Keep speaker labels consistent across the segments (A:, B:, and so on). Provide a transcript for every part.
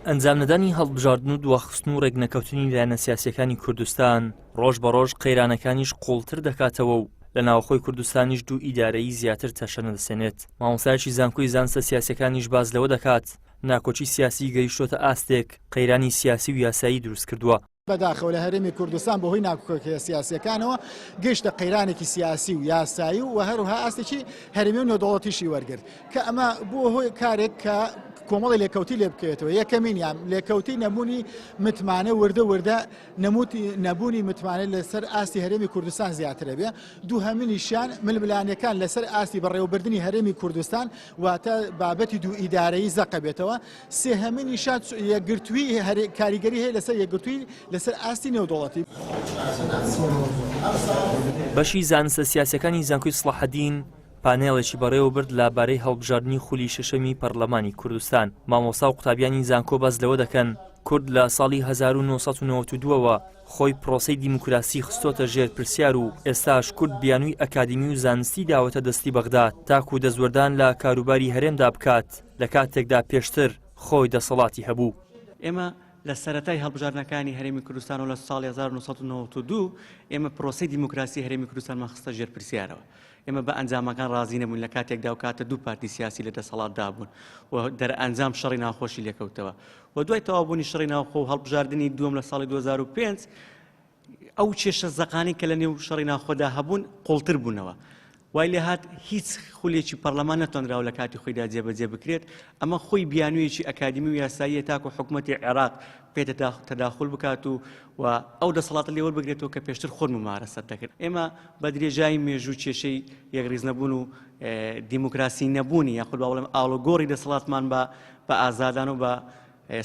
A: ئەنجامنەدانی هەڵبژاردن و دواخستن و ڕێکنەکەوتنی لایەنە سیاسییەکانی کوردستان ڕۆژ بە ڕۆژ قەیرانەکانیش قووڵتر دەکاتەوە و لە ناوخۆی کوردستانیش دوو ئیدارەیی زیاتر تەشەنە دەسێنێت. مامۆستایەکی زانکۆی زانستە سیاسییەکانیش باس لەوە دەکات، ناکۆکی سیاسی گەیشتۆتە ئاستێک قەیرانی سیاسی و یاسایی دروست کردووە.
B: بەداخەوە لە هەرێمی کوردستان بەهۆی ناکۆکیە سیاسیەکانەوە گەیشتە قەیرانێکی سیاسی و یاسایی و هەروها ئاستێکی هەرێمی و نێودەوڵەتیشی وەرگرت کە ئەمە بووە هۆی کارێک کە کۆمەڵی لێکەوتی لێ بکەوێتەوە یەکەمینیان لێکەوتی نەبوونی متمانە وردە وردە نەموتی نەبوونی متمانە لەسەر ئاستی هەرێمی کوردستان زیاترە بێ دووهەمینیشیان ململانێکان لەسەر ئاستی بەڕێوەبردنی هەرێمی کوردستان واتە بابەتی دوو ئیدارەیی زەقە بێتەوە سێهەمینیشیان یەکگرتووی کاریگەری هەیە لەسەر یەکگرتووی لەسەر ئاستی نێودەوڵەتی.
A: بەشی زانستە سیاسیەکانی زانکۆی سڵاحەدین پانێڵێکی بەڕێوەبرد لە بارەی هەڵبژاردنی خولی شەشەمی پەرلەمانی کوردستان. مامۆستا و قوتابیانی زانکۆ باس لەوە دەکەن، کورد لە ساڵی 1992 ەوە خۆی پرۆسەی دیموکراسی خستۆتە ژێر پرسیار و ئێستاش کورد بیانووی ئەکادیمی و زانستی داوەتە دەستی بەغدا تاکو دەستوەردان لە کاروباری هەرێمدا بکات لە کاتێکدا پێشتر خۆی دەسەڵاتی هەبوو.
C: ئێمە لە سەرەتای هەڵبژاردنەکانی هەرێمی کوردستان و لە ساڵی 1992 ئێمە پرۆسەی دیموکراسی هەرێمی کوردستانمان خستە ژێر پرسیارەوە. ئێمە بە ئەنجامەکان ڕازی نەبووین لە کاتێکدا و کاتە دوو پارتی سیاسی لە دەسەڵاتدا بوون و دەرئەنجام شەڕی ناوخۆشی لێکەوتەوە و دوای تەواوبوونی شەڕی ناوخۆ و هەڵبژاردنی دووەم لە ساڵی 2005 ئەو کێشە زەقانەی کە لە نێو شەڕی ناوخۆدا هەبوون قوڵتر بوونەوە. وای لێهات هیچ خولێکی پەرلەمان نەتوانراوە لە کاتی خۆیدا جێبەجێ بکرێت، ئەمە خۆی بیانوویەکی ئەکادیمی و یاساییە تاکو حکومەتی عێراق پێ تەداخول بکات و و ئەو دەسەڵاتە لێ وەربگرێتەوە کە پێشتر خۆن ممارەسەت دەکرد. ئێمە بە درێژایی مێژوو کێشەی یەکڕیزنەبوون و دیموکراسی نەبوونی یاخود با بڵێم ئاڵوگۆڕی دەسەڵاتمان بە بە ئازادانە و بە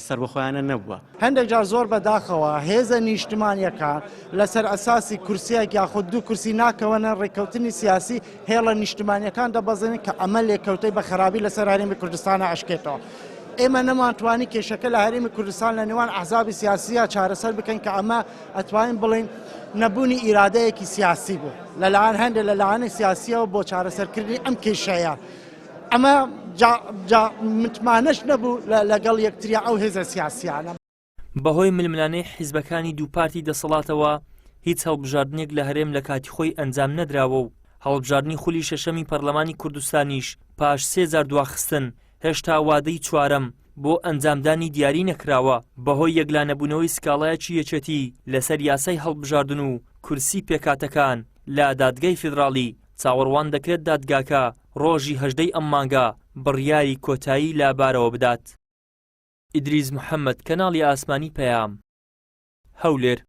C: سەربەخۆیانە نەبووە.
D: هەندێک جار زۆر بە داخەوە هێزە نیشتمانیەکان لەسەر ئەساسی کورسیەک یاخود دوو کورسی ناکەوەنە ڕێککەوتنی سیاسی هێڵە نیشتمانیەکان دەبەزێنن کە ئەمە لێکەوتەی بە خەرابی لەسەر هەرێمی کوردستانە ئەشکێتەوە. ئێمە نەمانتوانی کێشەکە لە هەرێمی کوردستان لە نێوان ئەحزابی سیاسیە چارەسەر بکەین کە ئەمە ئەتوانین بڵێین نەبوونی ئیرادەیەکی سیاسی بوو لەلایەن هەندێک لە لایەنە سیاسیەوە بۆ چارەسەرکردنی ئەم کێشەیە. ئەمە جا متمانەش نەبوو لەگەڵ یەکتریا ئەو هێزە سیاسیانە.
A: بەهۆی ململانێی حیزبەکانی دوو پارتی دەسەڵاتەوە هیچ هەڵبژاردنێک لە هەرێم لە کاتی خۆی ئەنجام نەدراوە و هەڵبژاردنی خولی شەشەمی پەرلەمانی کوردستانیش پاش سێ جار دواخستن هێشتا وادەی چوارەم بۆ ئەنجامدانی دیاری نەکراوە بەهۆی یەکلانەبوونەوەی سکاڵایەکی یەکێتی لەسەر یاسای هەڵبژاردن و کورسی پێکهاتەکان لە دادگای فیدراڵی چاوەڕوان دەکرێت دادگاکە ڕۆژی 18 ی ئەم مانگە بڕیاری کۆتایی لەبارەوە بدات. ئیدریس محەمەد، کەناڵی ئاسمانی پەیام، هەولێر.